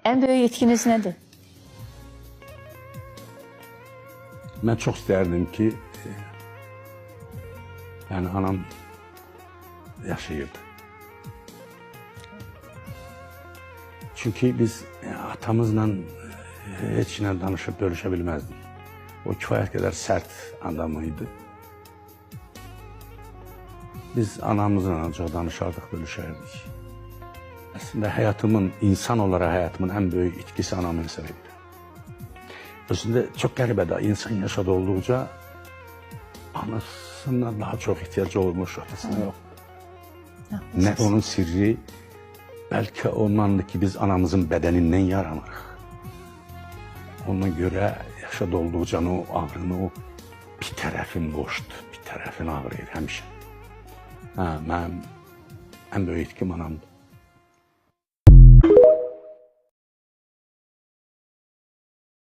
En böyük yetkiniz nedir? Mən çox istərdim ki, yəni anam yaşayırdı. Çünki biz atamızla heç nə danışıb bölüşə bilməzdik. O kifayət qədər sərt adam idi. Biz anamızla ancaq danışardıq, bölüşərdik. Əslində həyatımın, insan olaraq həyatımın ən böyük itkisi anamı hesab edirəm. Özündə çox qəribədir. İnsan yaşadı olduqca anasına daha çox ehtiyacı olmuş, atasına yox. Nə onun sirri? Bəlkə ondandır ki, biz anamızın bədənindən yaranırıq. Ona görə yaşa dolduqca o ağrını, o bir tərəfin boşdur, bir tərəfin ağrıyır həmişə. Hə, mənim ən böyük itkim anamdır.